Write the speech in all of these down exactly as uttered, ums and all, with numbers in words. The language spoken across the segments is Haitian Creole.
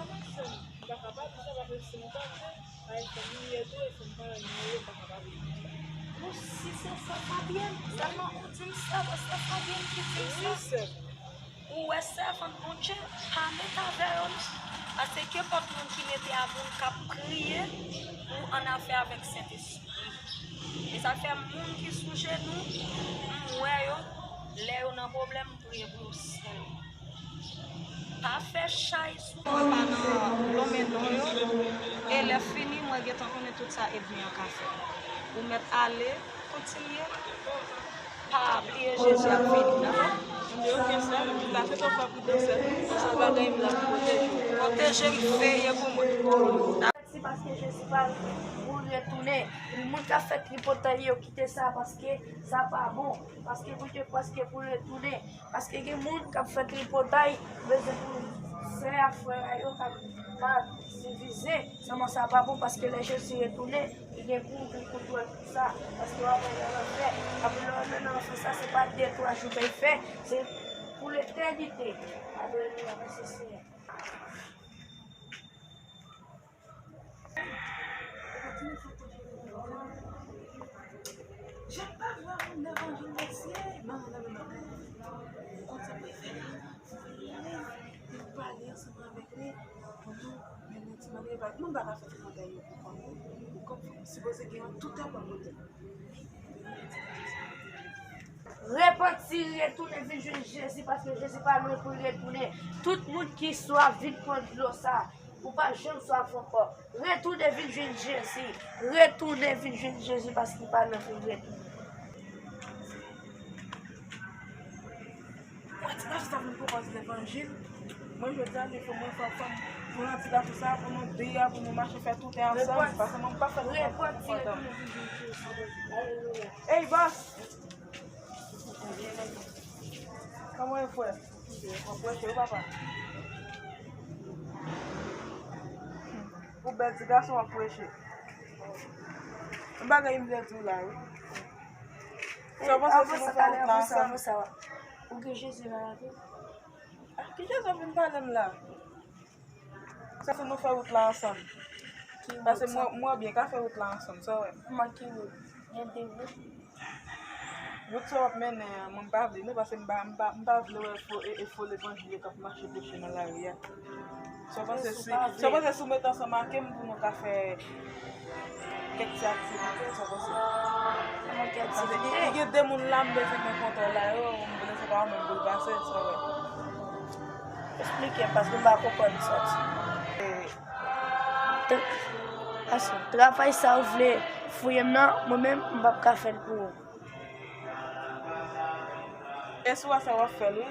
a mwen, sè m. M pa ka pale, sa pa posib, m pa vle. Ay, fanmi m ye tou, e fanm pa renmen yo, m pa ka pale. Bon, si se sè Fabyèn, sèlman ou di m sè, sè Fabyèn ki di m sa. Wi, sè m. Ou wè, sèvant Bondye, pa met avè yo, non. Paske kenpòt moun ki mete a moun k ap priye pou annafè avèk Sentespri. E sa k fè moun ki sou jenou, m wè yo, lè yo nan pwoblèm, m priye pou yo sèlman. Pa fè chay sou mwen. Mwen pa nan lonmen non yo. E lè fini, mwen gentan konnen tout sa ènmi an ka fè. Ou mèt ale, kontinye. Pa bliye Jezi ap vini, dakò? M di, "Ok, sè, m pa fè twòp fwa pou dansè. Sa bagay m la pou pwoteje w." Pwoteje m, veye pou mwen. Se paske Jezi pa pou retounen. Moun k ap fè tripotay yo kite sa paske sa pa bon. Paske pou te, paske pou retounen. Paske gen moun k ap fè tripotay, bezwen pou sè ak frè a yo ka, ka divize. Sèlman sa pa bon paske lè Jezi retounen, li gen pou vin kontwòl tout sa. Paske w ap wè nan lanfè. Apre lè w nan lanfè sa, se pa de twa jou k ap fè, se pou letènite. Alelouya, mèsi Senyè. Levanjil mesye, non, non, non, non. Konsa pou fè la. Li pale ansanm avèk li. Kounye a, men li di, mande pa, moun pa ka fè kòmantè yo pou konnen. Ou konprann? Sipoze gen yon toutè bò kote. Repanti, retounen vin jwenn Jezi, paske Jezi pa lwen pou l retounen. Tout moun ki swaf, vin pran dlo sa. Ou pa janm swaf ankò. Retounen vin jwenn Jezi. Retounen vin jwenn Jezi, paske li pa lwen pou l retounen. Mwen ti gason sa vin pwopòze levanjil. Mwen jodi a, li fò mwen fè fanm pou nan ti gason sa, pou nou de a, pou nou mache fè tout ansanm. Paske mwen pa fè tout ansanm. Ey, bòs! Kòman e, frè? W ap preche, wi, papa. Ou bèl ti gason, w ap preche. Yon bagay m vle di w la, wi. Sa w panse si nou fè wout la ansanm? Ou gen Jezi nan lavi w? Ah, ki Jezi w vin pale m la? Sa se nou fè wout la ansanm. Paske mwen, mwen byen ka fè wout la ansanm, sa w wè. Kòman ki wout? Gen de wout. Wout sa w ap mennen an, mwen m pa vle non, paske m pa, m pa, m pa vle wè fo, e, e fo levanjil yo k ap mache preche nan lari a. Sa w panse si, sa w panse si w mete ansanm ak m pou nou ka fè kèk ti aktivite, sa w panse? Kòman kèk aktivite? Paske gen de moun la m bezwen gen kontwòl la yo, m bezwen se pa ou menm pou l pase, sa w wè. Eksplike m, paske m pa konprann sa w di. Aso, travay sa ou vle fouye m nan, mwen menm, m p ap ka fè l pou ou. E si w wè sa w ap fè l, wi.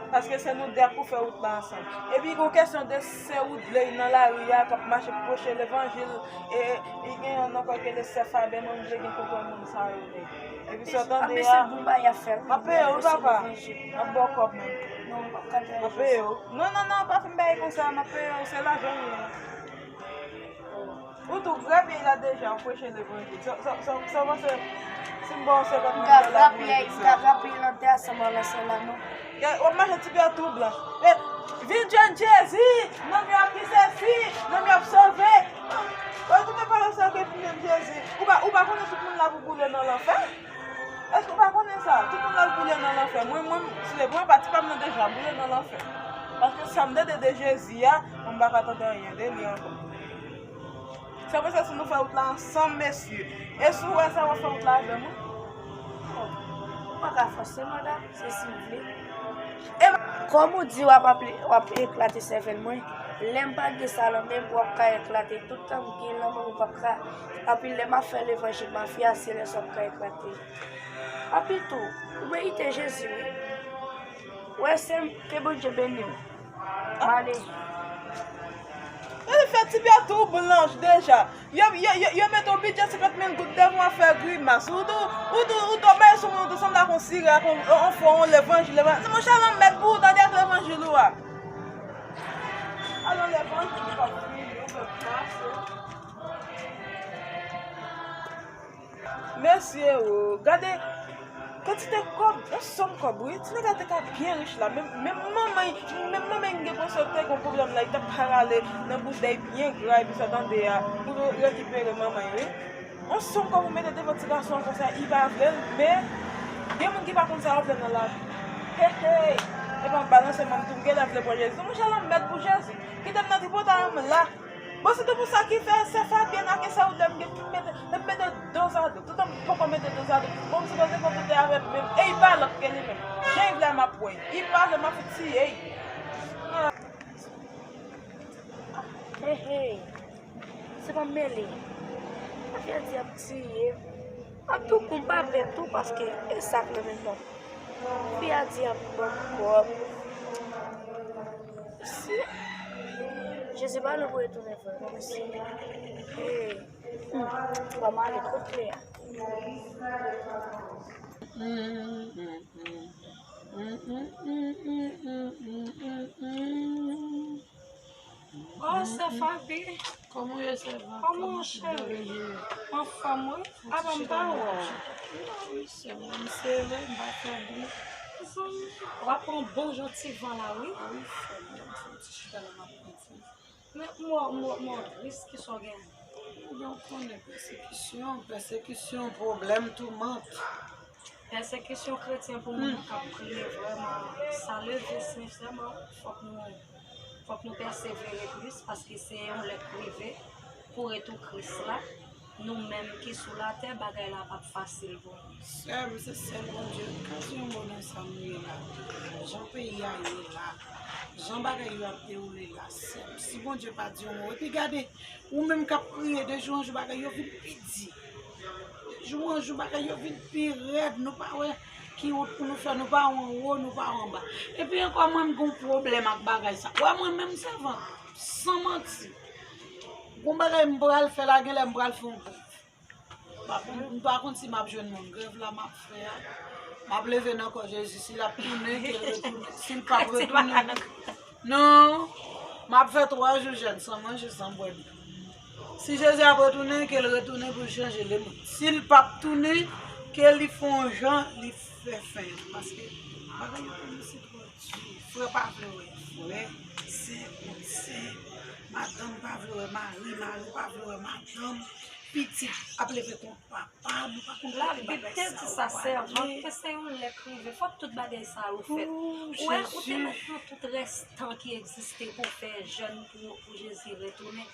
Paske se nou de a pou fè wout la ansanm. Epi gon kesyon de sè Woodley nan lari a k ap mache preche levanjil. E, e gen yon ankò ke le sè Faben, mwen vle gen kontwòl moun sa yo, nèg. Epi sa w tande a, m ap peye w, wi, papa. M ap ba w kòb, menm. M ap peye w. Non, non, non, pa fin bagay konsa, m ap peye w, se lajan m ye. Ou tou grabye la deja, ou preche levanjil. Sa, sa, sa, sa w panse si m ba w senkant mil dola pou legliz la? M ka grabye l antre ansanm ansanm la, non. W ap mache ti pye tou blanch. E, vin jwenn Jezi, nanm yo ap ki sesi, nanm yo ap sove. Ou koute pawòl sa ke vin jwenn Jezi. Ou pa, ou pa konnen tout moun la pou boule nan lanfè? Èske w pa konnen sa? Tout moun la boule nan lanfè. Mwen, mwen, si se pou mwen, pati pa m nan deja boule nan lanfè. Paske sa m tande de Jezi a, mwen m pa ka tande anyen de li ankò. Sa vle di si nou fè wout la ansanm, mesye. E si w wè sa, w ap fè wout la avè mwen? Ou pa ka fòse, madanm, se si w vle. E kòm ou di w ap, w ap eklate sèvèl mwen, lè m pa gen sa nan men m, w ap ka eklate tout tan m gen nan men m, ou p ap ka. Anpil lè m ap fè levanjil mafya, se lè sa w ap ka eklate. Anpil tou, ou merite Jezi, wi. Wè, se m, ke Bondye beni w. M ale. Gade fè ti pye tou blanch deja. Yo, yo, yo, yo mete yon bidjè senkant mil goud devan w ap fè grimas. Ou tou, ou tou, ou tou bay sou moun, ou tou sanble ak yon sirè, ak yon, yon fò, yon levanjil, levanjil. Non, monchè, lanmèd pou ou tande ak levanjil ou a. Alò, levanjil ou p ap vini, ou p ap pase. Mesye o, gade kantite kòb, yon sòm kòb wi. Ti nèg la te ka byen rich la. Menm, menm manman, menm manman gen pwensyon te gen pwoblèm la, li t ap rale nan boutèy byen gra epi sa tande a, pou rekipere manman wi. Yon sòm kòb ou mete devan ti gason an konsa, li pa vle l, men gen moun ki pa konn sa yo vle nan lavi. Hey, hey, epa m balanse men m tou, m genlè vle pran Jezi. Monchè, lanmèd pou Jezi. Kite m nan tripotay an, m la. Bon, se te pou sa ki fè sè Fabyèn ak sè Woodley m gen pou mete, m mete dozado. Toutan m poko mete dozado. Bon, m sipoze fè kote avè m menm. E li pa lòt ke li menm. Jan li vle a m ap pran. Li pa vle m ap fouti tiye. He, he. Se pa m mele. Afè di ap tiye. Ap tou kou m pa pè tou paske e sa k nan men m nan. Fi a di ap ban m kòb. Si. Jezi pa lwen pou retounen frè. Mèsi. Hey. Hmm. Ban m ale kot klè a. Oh, sè Fabi. Kòman w ye, sè Fabi? Kòman w cheri? Anfòm, wi. Apa m pa wè w? Wi, sè mwen, m sere, m pa fè byen. Zanmi, w ap pran bon jan ti van la, wi. Wi, sè mwen, m fè yon ti chita la, m ap pran ti. Men, m wè, m wè, m wè w tris, kisa w gen? Donk, konnen pèsekisyon, pèsekisyon, pwoblèm, toumant. Pèsekisyon kretyen pou moun k ap priye vrèman, sa leve sensèman, fòk nou, fòk nou pèsevere plis, paske se yon lè k rive pou retou Kris la. Nou menm ki sou latè, bagay la p ap fasil pou nou. Sè m, se sèl Bondye k ka di yon mo nan sa nou ye la. Jan peyi a ye la, jan bagay yo ap dewoule la, sè m, si Bondye pa di yon mo, epi gade, ou menm k ap priye, de jou an jou bagay yo vin pi di. De jou an jou bagay yo vin pi rèd, nou pa wè ki wout pou nou fè, nou pa wè anwo, nou pa wè anba. Epi ankò, mwen, m gon pwoblèm ak bagay sa. Wè, mwen menm, sèvant, san manti, gon bagay m pral fè la, genlè m pral fè yon grèv. M pa konn, m pa konn si m ap jwenn moun. Grèv la m ap fè a, m ap leve nan kò Jezi. Si l ap tounen, ke l retounen. Si l p ap retounen, non, m ap fè twa jou jèn, san manje, san bwè dlo. Si Jezi ap retounen, ke l retounen pou l chanje lemonn. Si l p ap tounen, ke li fè yon jan, li fè fen an. Paske bagay yo kòmanse twò di. Frè pa vle wè frè, sè kont sè, madanm pa vle wè mari, mari pa vle wè madanm, pitit ap leve kont papa, nou pa konn kote bagay sa yo prale. Labib te di sa, sèvant, ke se yon lè k rive, fòk tout bagay sa yo fèt. Ou wè, ou te mèt pran tout rès tan ki egziste pou w fè jèn pou, pou Jezi retounen.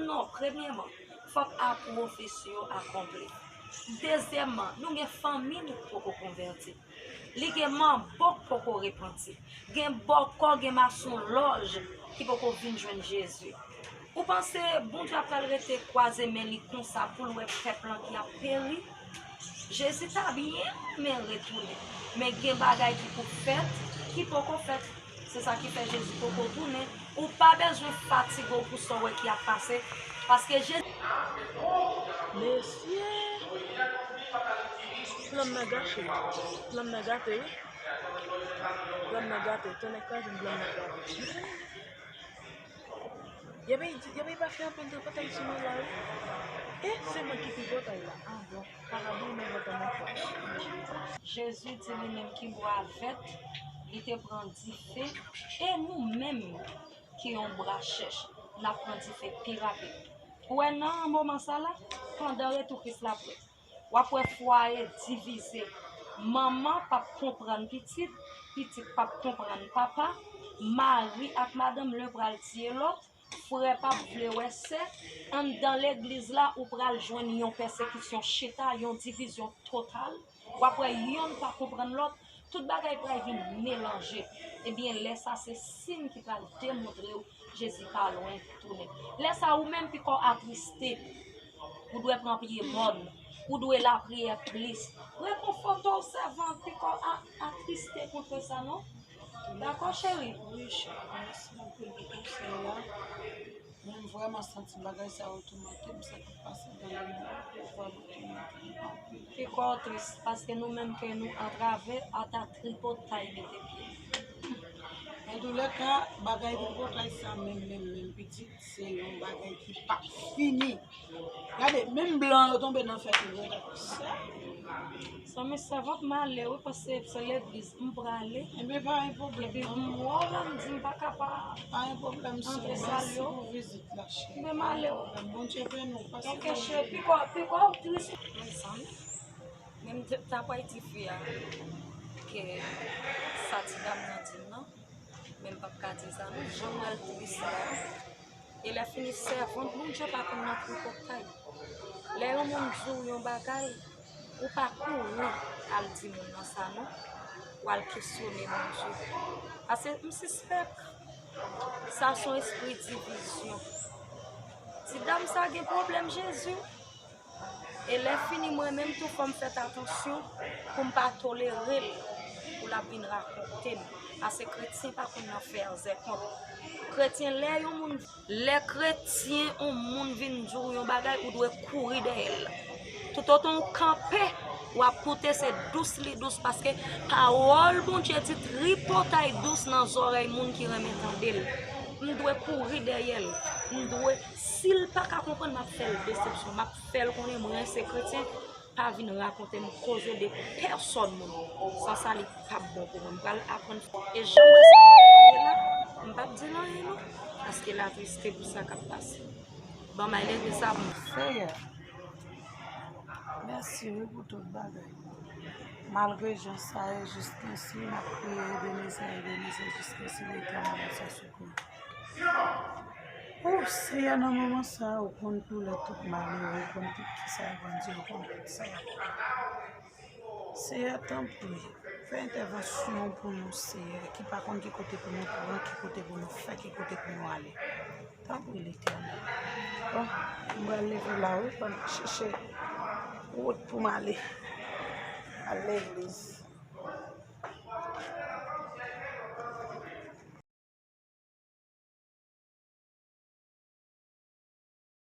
Non, premyèman, fòk a pwofesi yo akonpli. Dezyèmman, nou gen fanmi nou k poko konvèti. Li gen manbo k poko repanti. Gen bòkò, gen masonlòj ki poko vin jwenn Jezi. Ou panse Bondye ap pral rete kwaze men li konsa pou l wè pèp lan ki ap peri? Jezi ta byen renmen retounen, men gen bagay ki pou fèt, ki poko fèt. Se sa ki fè Jezi poko tounen. Ou pa bezwen fatige w pou sa w wè ki ap pase, paske Jezi. Mesye! Plan nan gate. Plan nan gate, wi. Plan nan gate. Tonnè kraze m, plan nan gate. Yabay, yabay pa fè anpil tripotay sou mwen la, wi. E se mwen ki tripotay la. Ah bon. Parabòl mwen vòt an mwen fwa. Jezi di li menm ki bwa vèt, li te pran dife, e nou menm ki yon bwa chèch, n ap pran dife pi rapid. Ou wè nan moman sa la, pandan retou Kris la prè, w ap wè fwaye divize. Manman p ap konprann pitit, pitit p ap konprann papa, mari ak madanm len pral tiye lòt, frè p ap vle wè sè. Anndan legliz la, ou pral jwenn yon pèsekisyon chita, yon divizyon total. W ap wè yonn pa konprann lòt. Tout bagay pral vin melanje. Ebyen, lè sa se siy ki pral demontre w Jezi pa lwen tounen. Lè sa ou menm pi kò atriste. Ou dwe pran pye mòn. Ou dwe lapriyè plis. Rekonfòte w sèvant, pi kò a, atriste kont sa non. Dakò, cheri? Wi, cheri, mèsi anpil pou konsèy la. Mwen, m vrèman santi bagay sa yo toumante m, sa k ap pase nan lemonn yo vrèman toumante m anpil. Pi kò w tris, paske nou menm kè nou antrave ata tripotay mete pye. Antoulèka, bagay tripotay sa menm, menm, menm, pitit, se yon bagay ki p ap fini. Gade, menm blan yo tonbe nan fè tripotay. Sa. Zanmi, sèvant, m ale wi, paske se legliz m prale. Ebyen, pa gen pwoblèm. Epi m wè w la, m di m pa ka pa antre sal yo. Pa gen pwoblèm, sè. Mèsi pou vizit la, cheri. Ebyen, m ale wi. Bondye beni w, pase. Ok, cheri, pi kò, pi kò w tris. Mezanmi, men m t-, ta pral di fi a ke sa ti dam nan di m nan. Men m p ap ka di sa non, jan m wè l tris la. E lè fini, sèvant Bondye pa konn nan tripotay. Lè yon moun di w yon bagay, ou pa kouri al di moun nan sa non. W al kesyone Bondye. Paske m sispèk sa se yon espri divizyon. Ti dam sa gen pwoblèm Jezi. E lè fini, mwen menm tou, fò m fè atansyon pou m pa tolere l, pou l ap vin rakonte m. Paske kretyen pa konn nan fèzè kont. Kretyen, lè yon moun, lè kretyen, yon moun vin di w yon bagay, ou dwe kouri dèyè l. Toutotan w kanpe, w ap koute, se dous li dous, paske pawòl Bondye di tripotay dous nan zòrèy moun ki renmen tande l. M dwe kouri dèyè l. M dwe, si l pa ka konprann, m ap fè l desepsyon. M ap fè l konnen mwen se kretyen, pa vin rakonte m koze de pèsòn moun. San sa, li p ap bon pou mwen. M pral aprann fè. E jan m wè sa ap ye la, m p ap di l anyen non, paske l atriste pou sa k ap pase. M Yon may legliz sa pou mwen. Seyè, mèsi wi pou tout bagay. Malgre jan sa ye, jiskansi n ap kriye Ebenezè, Ebenezè, jiskansi Letènèl ap sa sou kò. O Seyè, nan moman sa a, ou konn doulè tout malere, ou konn tout ki sa y ap di, ou konn tout sa y ap fè. Seyè, tanpri, fè entèvansyon pou nou, Seyè, ki pa konn ki kote pou nou pran, ki kote pou nou fè, ki kote pou nou ale. Tanpri, Letènèl. Bon, m pral leve la, wi, pou m chèche wout pou m ale al legliz.